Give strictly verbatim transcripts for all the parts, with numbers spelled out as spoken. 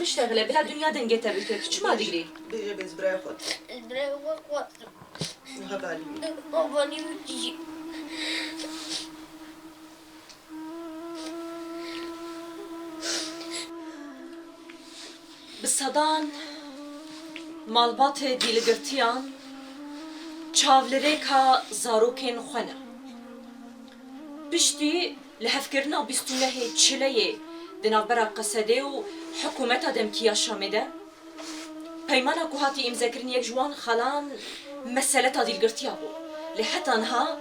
Şexle, bila dinya dengê te bike. Tu çima digrî? Bêje bêz birayê xwe. Birayê xwe xwe. Hevalî wî. Hevalî wî dijî. Bi sedan malbatê dîlgirtiyan çav li rêka zarokên xwe ne. Piştî lihevkirina bîst û nehê Çileyê di navbera Qesedê û hikûmeta demkî ya Şamê de, peymana ku hatî îmzekirin yek ji wan xalan meseleta dîlgirtiya bû. Lê heta niha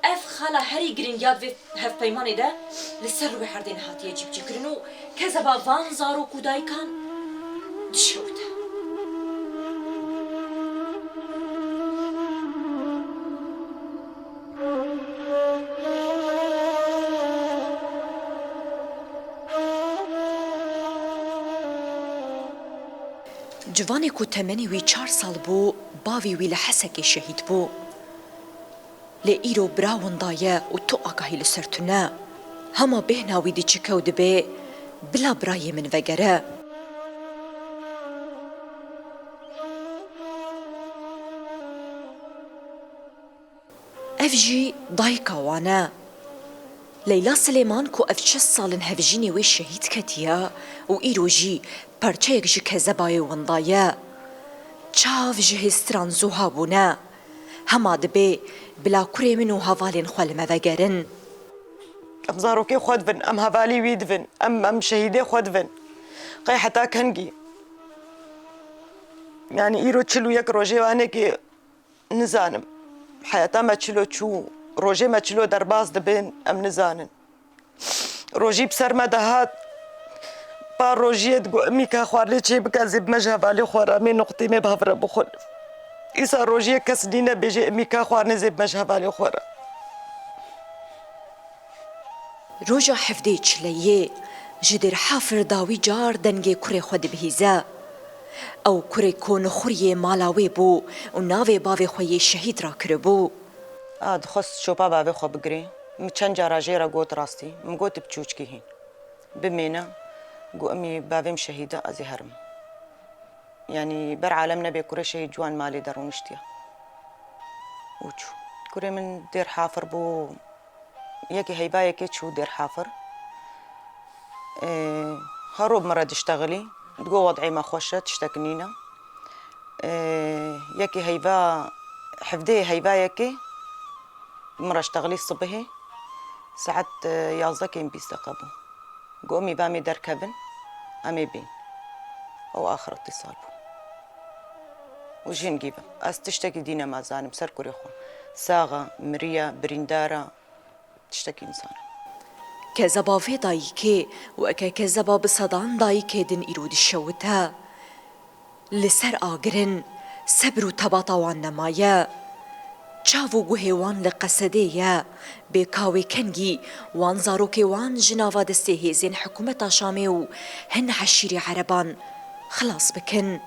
ev xala herî giring ya vê hevpeymanê de li ser rûyê erdê nehatiye cîbicîkirin û kezeba van zarok û dayikan dişewite. Ciwanê ku temenê wî çar sal bû, bavê wî li Hesekê şehîd bû. Lê îro bira winda ye û tu agahî li ser tune. Hema bêhna wî diçike û dibê, bila birayê min vegere. Ev jî dayika wan e. Leyla Silêman ku ev şêst sal in hevjînê wê şehîd ketiye û îro jî parçeyek ji kezebayê winda ye. Çav ji hêstiran zuha bûne. Hema dibê bila kurê min û hevalên xwe li me vegerin. Em zarokê xwe divin, em hevalî wî divin, em, em şehîdê xwe divin. Qey heta kengî? Yanî îro çil û yek rojê wanekê nizanim. Heyata me çilo çû, rojê me çilo derbas dibin, em nizanin. Rojî bi ser me dihat, par rojiyê digot, "Emî ka xwarinê çê bike, zê bime ji hevalê xwe re, em ê nuqtê me bi hev re bixwin." Îsa rojiyê kes nîne bêje, "Emî ka xwarinê zê bime ji hevalê xwe re." Roja hevdê Çileyê ji Dêrhafir dawî car dengê kurê xwe dibihîze. Ew kurê ku nixuriyê mala wê bû û navê bavê xwe yê şehîd rakiribû. A, dixwest çopa bavê xwe bigirê. Min çend cara jê re got rastî. Min got, "Tu biçûçkî hîn. Bimêne." Got, "Emî bavê min şehîd e, ez ê herim." Yanî ber alem nebê kurê şehîd ciwan malê de rûniştiye. Û çû. Kurê min Dêrhafir bû. Yekê heyva yekê çû Dêrhafir. Ee, hero bi min re diştexilî. Digo, "Wed'ê me xweş e, tiştek nîne." Ee, yekê heyva, hevdê heyva yekê bi min re ştexilî sibihê. Saet, e, yazdeh kêm bîst deqa bû. Got, "Emî ba em ê derkevin, em ê bên." Ew axir îtisal bû. Û jî hingî ve. Ez tiştekî dî nema zanim ser kurê xwe. Sax e, miriye, birîndar e, tiştekî nizanim. Kezeba vê dayikê weke kezeba bi sedan dayikê din îro dişewite. Li ser agirin sebr û tebata wan nemaye. Çav û guhê wan li Qesedê ye. Bê ka wê kengî wan zarokê wan ji nava destê hêzên hikûmeta Şamê û hin eşîrê Ereban xilas bikin.